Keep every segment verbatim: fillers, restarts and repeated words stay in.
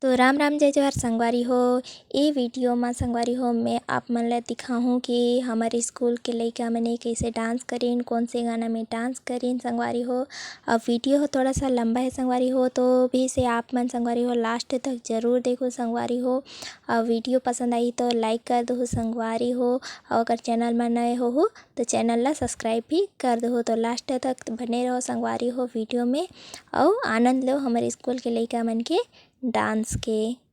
तो राम राम, जय जोहार संगवारी हो। ए वीडियो मा संगवारी हो, मैं आप मन ला दिखाहूँ कि हमर स्कूल के लइका मन कइसे डांस करिन, कौन से गाना में डांस करिन संगवारी हो। अब वीडियो ह थोड़ा सा लंबा है संगवारी हो, तो भी से आप मन संगवारी हो लास्ट तक जरूर देखो संगवारी हो। अब वीडियो पसंद आई तो लाइक कर दो संगवारी हो, और अगर चैनल में नए हो, हो तो चैनल ला सब्सक्राइब भी कर दो। तो लास्ट तक बने रहो संगवारी हो वीडियो में, और आनंद लो हमर स्कूल के लइका मन के डांस के।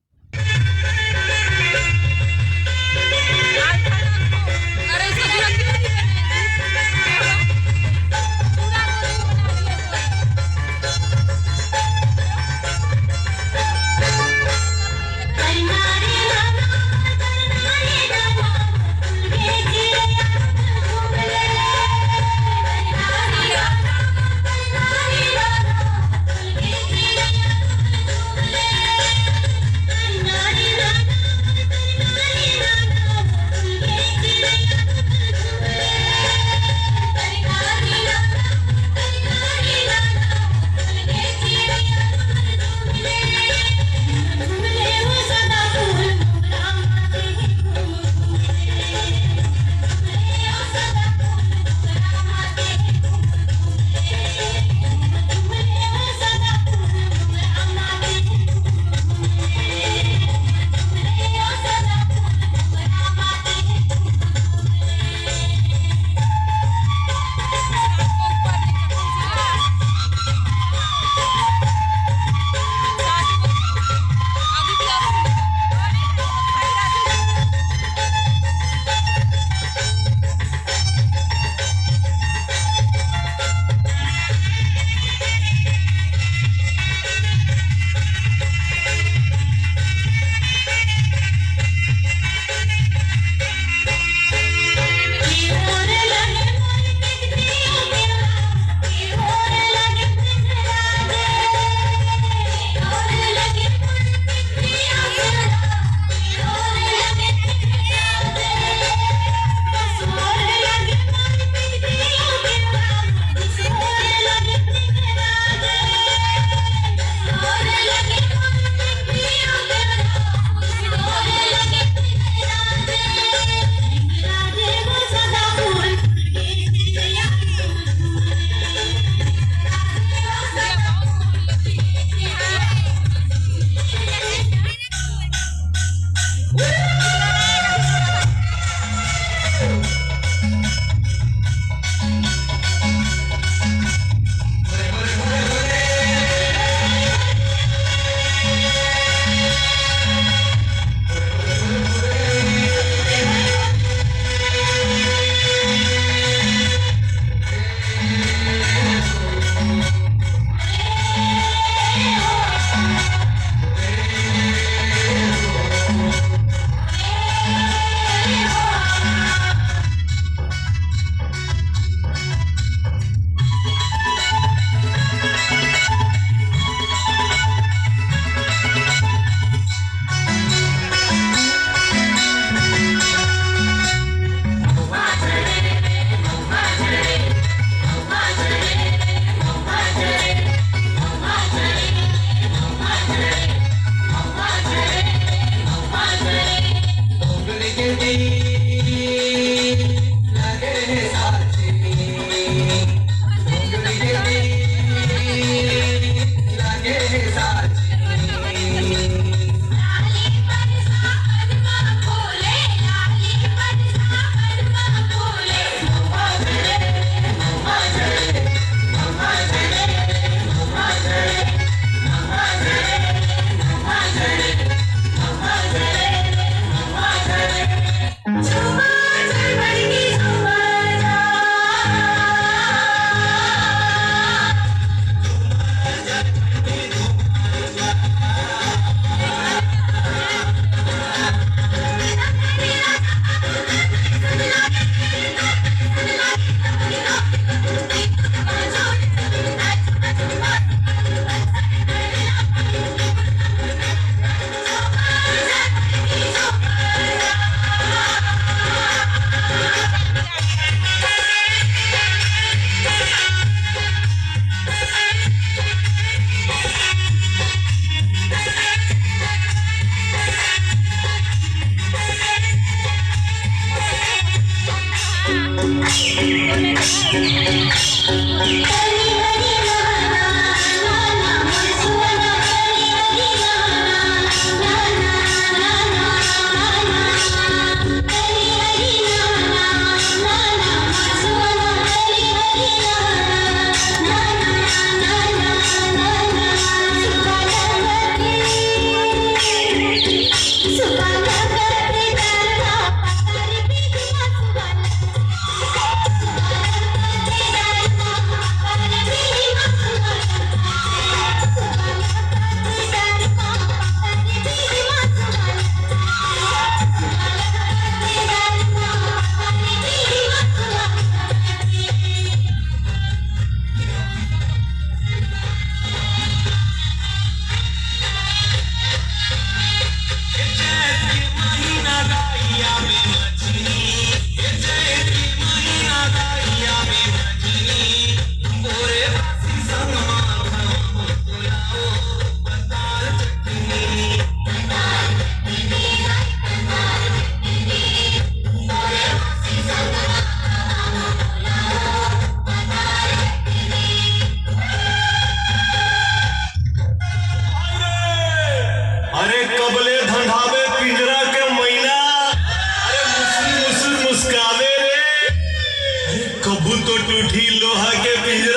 अरे कबले धंधावे पिंजरा के मैना, अरे मुसुर मुसुर मुस्कावे रे। अरे कभू तो टूटी लोहा के पिंजरा।